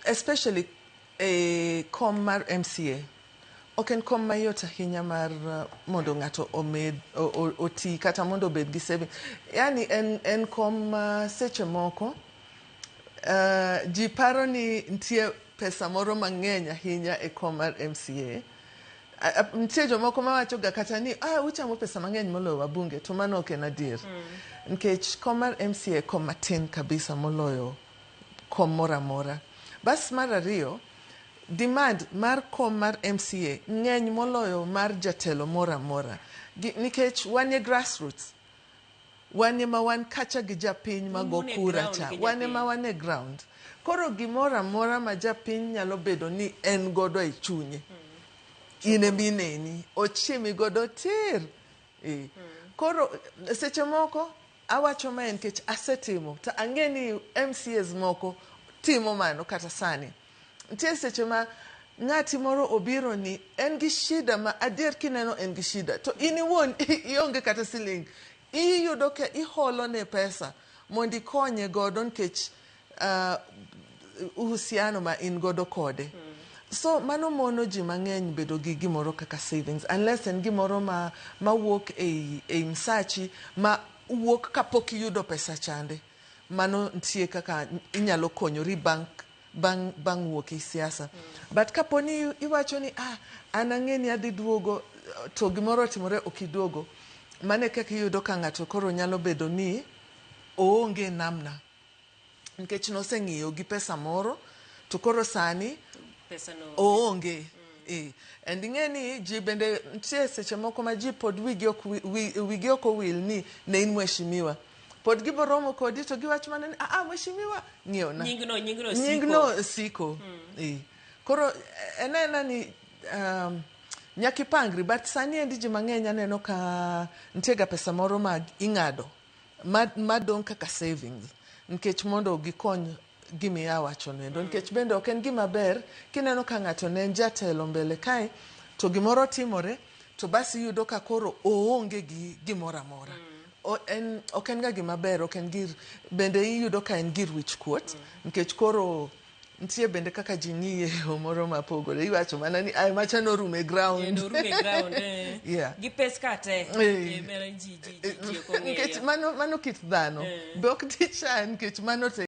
Especially e kom mar MCA ok en kom mayot ahinya mar mondo ng'ato omed oti kata mondo obed gi saving. Yani en kom ma seche moko ji paro ni nitie pesa moro mang'eny ahinya e kom mar MCA. Nitie jomoko mawacho ga kata ni ah, uchamo pesa mang'eny moloyo wabunge, to mano ok en adier. Nikech kom mar MCA kom matin kabisa moloyo kom moro amora. Bas mar ariyo, demand mar kom mar MCA ng'eny moloyo mar jatelo moro amora. Nikech wan e grassroots, wan ema wan kacha gi japiny mago Un e kura ground cha, gi wan ema japiny. wan e ground. Koro gimoro amora ma japiny nyalo bedo ni en godo e chunye, in emineni, ochimi godo tir. E. Koro seche moko awacho mae nikech asetimo to ang'e ni MCAs moko timo mano kata sani. Nitie seche ma ng'ati moro obiro ni en gi shida ma adier kineno en gi shida to in iwuon ionge kata siling. Iyudo ka iholo ne pesa mondo ikonye godo nikech uhusiano ma in godo kode. So mano mono ji mang'eny bedo gi gimoro kaka savings unless en gimoro ma mawuok ei msachi ma wuok kapok iyudo pesa chande. Mano nitie kaka inyalo konyori bang' wuok e siasa. But kapo ni iwacho ni ah, an ang'e ni adhi duogo to gimoro otimore ok iduogo, mano e kaka iyudo ka ng'ato koro nyalo bedo ni oonge namna. Nikech noseng'iyo gi pesa moro to koro sani Pesa no oonge. E. And ing'e ni ji bende nitie seche moko ma ji pod wigi ok owil ni ne in mheshimiwa. Pod gibo romo kodi to giwacho mana ni ah, mheshimiwa ng'iewna. Nyingno siko. Nyingno siko. E. Koro en aena ni nyaka ipangri, but sani endi ji mang'eny aneno ka nitie ga pesa moro ma ing'ado madong' kaka savings nikech mondo gikony gima wacho no endo. Nikech bende ok en gima ber kineno ka ng'ato ne en jatelo mbele kae to gimoro timore to bas iyudo ka koro oonge gi gimoro amora. Ok en ga gima ber, ok en gir, bende iyudo ka en gir wich kuot nikech koro nitie bende kaka ji ng'iye e yo moro mapogore. Iwacho mana ni ai macha norumo e ground. Norumo e ground. Eh. Yeah. Gi pes ka te. Eh. Mera ji ok Nikech ong'eyo. mano kit dhano. Be ok dichan nikech mano te.